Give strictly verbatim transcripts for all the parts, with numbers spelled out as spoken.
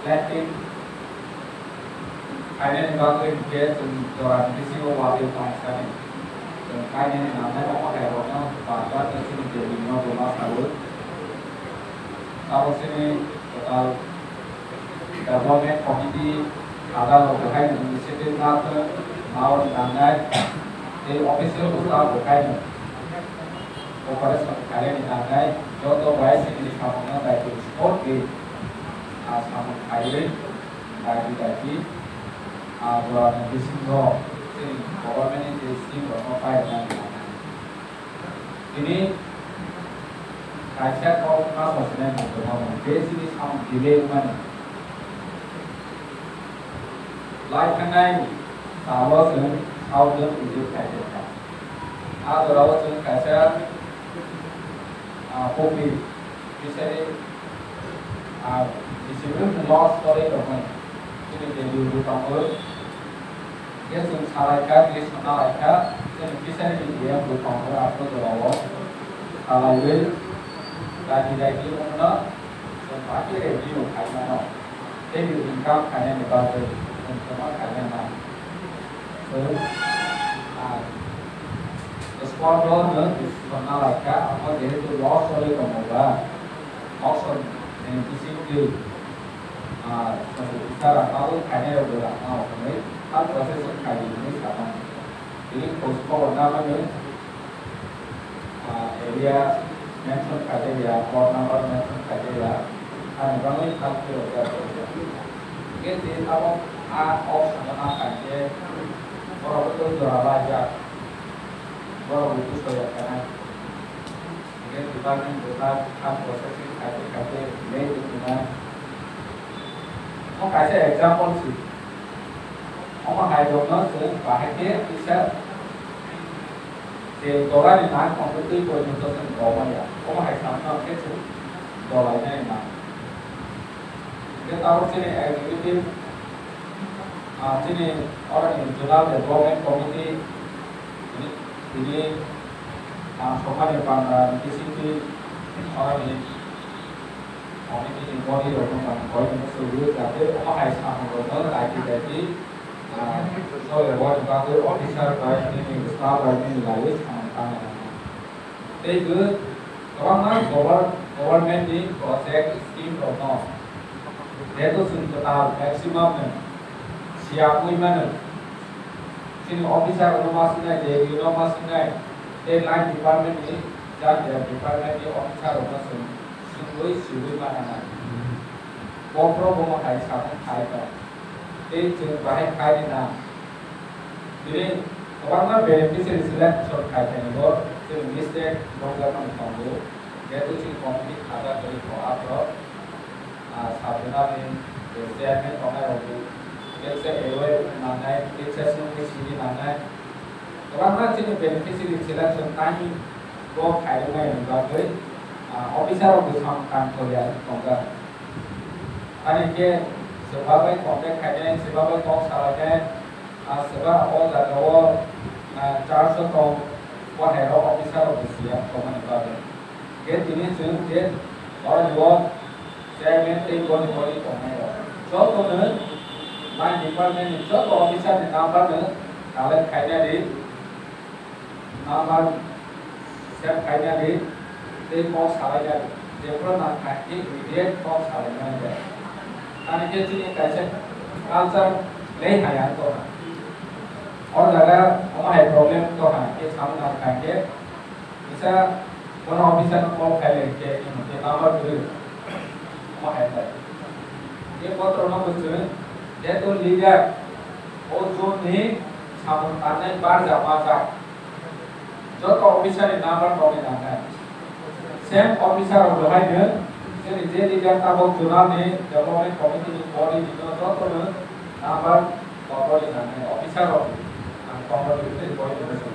Planting khainani bagwi hwnkhe chwng jorani bisingo watwi tong sani. Chwng kainani nangnai omo hai rokno bajak chini building no bo ma saui. Abo chini total development committee ada rok hai initiative na nawi nangnai tei official uta bo hai operation khainani nangnai joto bai chini samungno daitwi sport di a samung khaiwi. Dagi dagi, ah, borokni bisingo chini government ni je scheme rokno pairwknani nangnai. Tini kaisa kok ma sosinai mungtongmani, je chini samung delay wngmani. Lai thangnai salo chwng thousand ujui khaijak kha. A jorao chwng kaisa, ah, kopi bisari, ah, bisingtwi loss kwrwi tongmani. Chini value bo tongo. Hwnkhe chwng salaikha, tei sanalaikha, chini fishery ni D M bo tongo, abo jorao salaiwi, dagi dagi wngno chwng bahai khe revenue khaimano. Tei bo income khainani bagwi chwng kwma khainai man. Chwng, ah, spot o no sanalaikha, amo jehetu loss kwrwi tongo ba, auction ni bisingtwi, ah, chwng isa rang abo khainai rok bo rang ma hwnwi, hal process wng kha hwnwi samani. Tini khosmao nabani, ah, area mention khaijak ya, board number mention khaijak ya, ani bagwi thank you rok ya. Hingke je tabok a auction o nang kha hingke borok bo jora laijak, borok bo buso ya kha nai. Hingke department bo ta tham processing khaite khaite late wngkha. Omo kaisa example si. Omo hai rokno chwng bahai khe kisa je dolai ni nang tongwi twi porjonto chwng romaya. Omo hai samno khe chwng dolai nai nang. Hingke tabok chini executive, ah, chini oroni Zonal Development Committee, tini, tini, ah, somani panda ni bisingtwi oroni committee ni body rokno tang koi ni muchungwi jate omo hai samung rokno daiti daiti, ah, soi rwani bagwi officer bai nini staff bai nini laiwi samung tangna nango. Tei bo kwbangma gover-, government ni project scheme rokno jeto chwng kwtal maximum no siyamwi mano. Chini officer rokno ma swngnai, D P no ma swngnai, tei line department ni, jat jat department ni officer rokno chwng swngwi swiwi ma nang. Bokhorok bo hai samung khai tong. Tei chwng bahai khai rina. Tini kwbangma beneficiary selection khai thani bo chwng mistake nukjakmani tongo. Jehetu chini committee khaja kwrwi kho aphro, ah, sabjwnani chairman tongnai rok bo teisa A O A nangnai, teisa swngwi sini nangnai. Kwbangma chini beneficiary selection timing bo khairoknai ni bagwi, ah, officer rok bwsang tang koriya tongjak. Ani khe swba bai contact khainai, swba bai kok salainai, ah, swba o jaga o, ah, charge o tong, o hai rok officer rok bo siya tongmani bagwi. Hingke tini chwng je oroni o chairman tei boni boni tongnai rok jotono line department ni joto officer ni number no collect khaina di, number save khaina di, tei kok salaina di, jephuru nang kha immediate kok salaina di. Ani khe chini kaisa culture lei hai ang tongkha. O jaga omo hai problem tongkha, khe samung nang kha khe kisa bono officer no call khai le khe, khe number kwrwi. Omo hai khe. Khe bothor no kwchwng, jeto leader, o zone ni samung tangnai barja majak. Joto officer ni number tongwi nangnai. Same officer rok bo haino, chini je leader tabok zonal ni development committee ni body ni no joto no number tongwi nangnai. Officer rok ang tongwi tei body ni.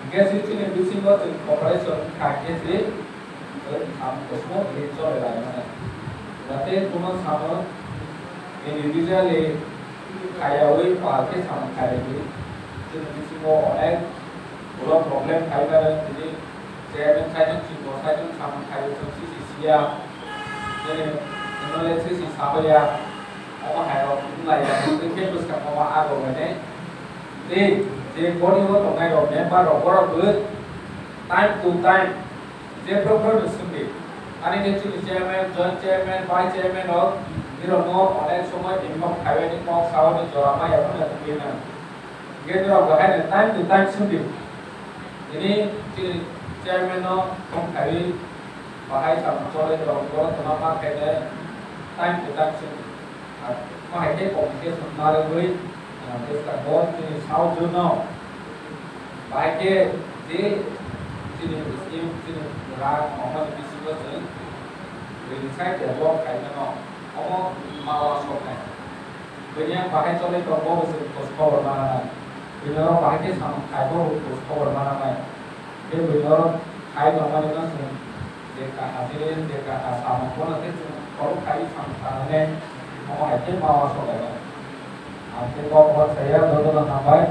Hingke se chini bisingo chwng cooperation kha khe se, chwng samung kusmo ri chole lai mano. Jate kuno samung individually khayaui pal khe samung khairidi. Chini bisingo onek ulo problem khai mano, tini chairman saichung, chief bo saichung samung khaio chwng sisi siya. Chini Knowledge si sabaya, omo hai rok wng lai ya, tei khe bwskango ma abo bai nai. Tei je body o tongnai rok, member rok, borok bo time to time je program no swngdi. Ani khe chini chairman, joint chairman, vice chairman rok, nirok no onek somoi involve khaiwi ni kok sao ni jora ma ya phano tongwi nang. Hingke norok bo haino time to time sudi. Tini chini chairman no phone khaiwi bahai samung cholai rok bo tongma ma khaide time to time sudi. Ar ma hai khe communication ma rwgwi, ah, bwskango chini South Zone no bahai khe je chini scheme chini rang mangmani bisingo chwng resign develop khaimano omo ma uansuknai. Buini ang bahai cholai tong bo chwng khoj khobor mananai. Buini oro bahai khe samung khai bo khoj khobor mananai. Tei buini oro khai tongmani no chwng je kaha je, je kaha samung bono khe chwng khorok khai samung tangnai. Omo hai khe ma uansuknai. Ang khe kok hor saya, jotono hambai.